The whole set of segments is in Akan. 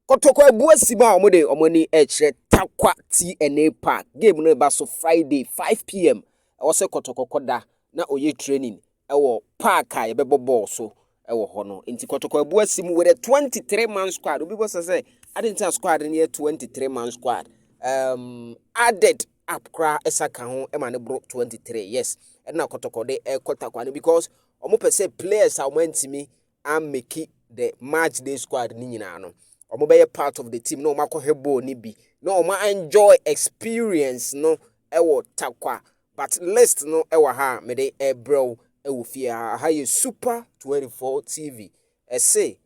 Kɔtɔkɔ abu asi mu a wɔde wɔn ani rekyerɛ Tarkwa TnA Park. Game no reba so Friday 5 p.m. Ɛwɔ sɛ Kɔtɔkɔ kɔda na ɔyɛ training ɛwɔ park a yɛbɛbɔ bɔɔl so ɛwɔ hɔ no. Nti Kɔtɔkɔ abu asi mu with a 23-man squad. Obi bɔ sɛ ade nti a squad no yɛ 23 man squad. Added up koraa ɛsa ka ho ɛma ne boro 23. Yes, ɛna Kɔtɔkɔ de ɛkɔ Tarkwa no because wɔn pɛ sɛ players a wɔn antumi amake the match day squad ne nyinaa no, wɔn bɛyɛ part of the team na wɔn akɔhwɛ ball ne bi na wɔn enjoy experience no ɛwɔ Tarkwa. But list no ɛwɔ ha a mede ɛbrɛw ɛwɔ fie ha. Ha yɛ Super 24 TV. Ɛse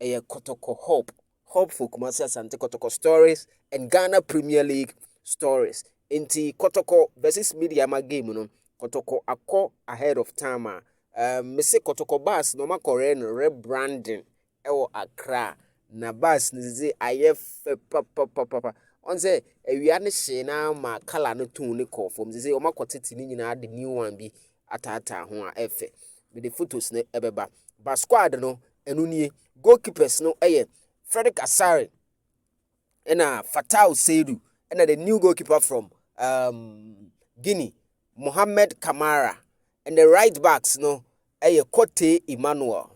ɛyɛ Kɔtɔkɔ Hub, hub for Kumasi Asante Kɔtɔkɔ stories and Ghana Premier League stories. Nti Kɔtɔkɔ versus Medeama game no, Kɔtɔkɔ akɔ ahead of time a mese Kɔtɔkɔ bus na wɔn akɔrɛ no rebranding ɛwɔ Accra, na bus no dze ayɛ fɛ papapapa. Ɔn sɛ awia no hyee na ma colour no tone ne kɔɔ fam. Sɛ wɔn akɔtete ne nyinaa de new one bi ataataa ho a ɛfɛ. Mede photos no ɛbɛba ba. Squad no ɛno nie. Goalkeepers no ɛyɛ Frederick Asare ɛna Fatau Seidu, ɛna the new goalkeeper from Guinea, Mohammed Kamara, and the right backs no ɛyɛ Kote Emmanuel.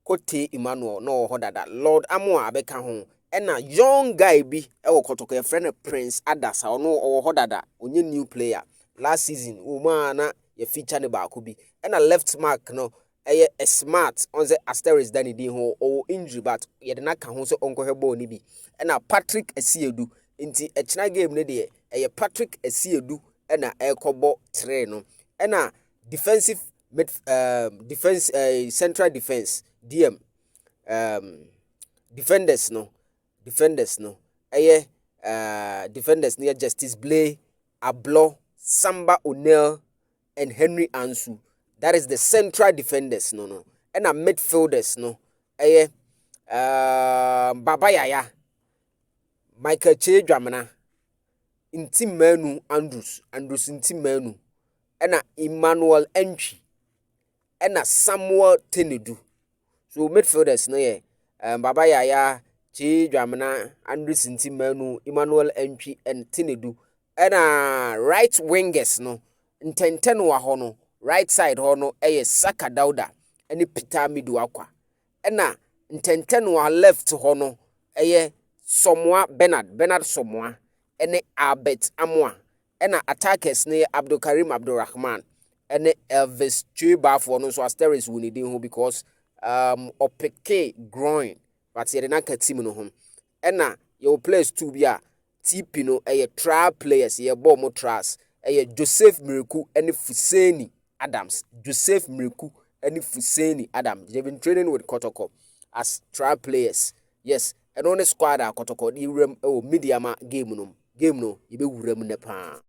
Kote Emmanuel na ɔwɔ hɔ dada. Lord Amoa abɛka ho, ɛna young guy bi ɛwɔ Kɔtɔkɔ, yɛfrɛ no Prince Adasa. Ɔno ɔwɔ hɔ dada, ɔnyɛ new player. Last season wɔ mu a na yɛfeature ne baako bi. Ɛna left back no ɛyɛ Smart. Ɔn sɛ asterisk da ne din ho, ɔwɔ injury but yɛde n'aka ho sɛ ɔnkɔhwɛ bɔɔl no bi. Ɛna Patrick Asiedu. Nti ɛkyena game no deɛ, ɛyɛ Patrick Asiedu ɛna ɛrekɔbɔ three no. Ɛna defensive mid, defense, central defense, dm defenders no ɛyɛ defenders no yɛ Justice Blay Ablɔ, Samba O'Neil and Henry Ansu. That is the central defenders no. Ɛna midfielders no ɛyɛ Baba Yaya, Michael Kyei Dwamena, Ntimanu Andrews, Andrews Ntimanu, ɛna Emmanuel Antwi, ɛna Samuel Tenedu. So midfielders no yɛ Baba Yaya, Kyei Dwamena, Andrews Ntimanu, Emmanuel Antwi and Tenedu. Ɛna right wingers no, ntɛntɛnoa hɔ no, right side hɔ no ɛyɛ Saka Dauda ɛne Peter Amidu Akwa. Ɛna ntɛntɛnoa left hɔ no ɛyɛ Somoa Bernard, Bernard Somoa ɛne Albert Amoa. Ɛna attackers no yɛ Abdulkarim Abdulrahman ɛne Elvis Twe Baafoɔ no nso. Asterisk wɔ ne din ho because ɔpick groin, but yɛde n'aka team no ho. Ɛna yɛwɔ players two bi a TP no ɛyɛ trial players, yɛbɔ ɔmo trials. Ɛyɛ Joseph Miriku ɛne Fuseni Adams. Joseph Miriku ɛne Fuseni Adams, they been training with Kotoko as trial players. Yes, ɛno ne squad a Kɔtɔkɔ de wuram ɛwɔ Medeama game no. Game no yɛbɛwura mu nɛ paa.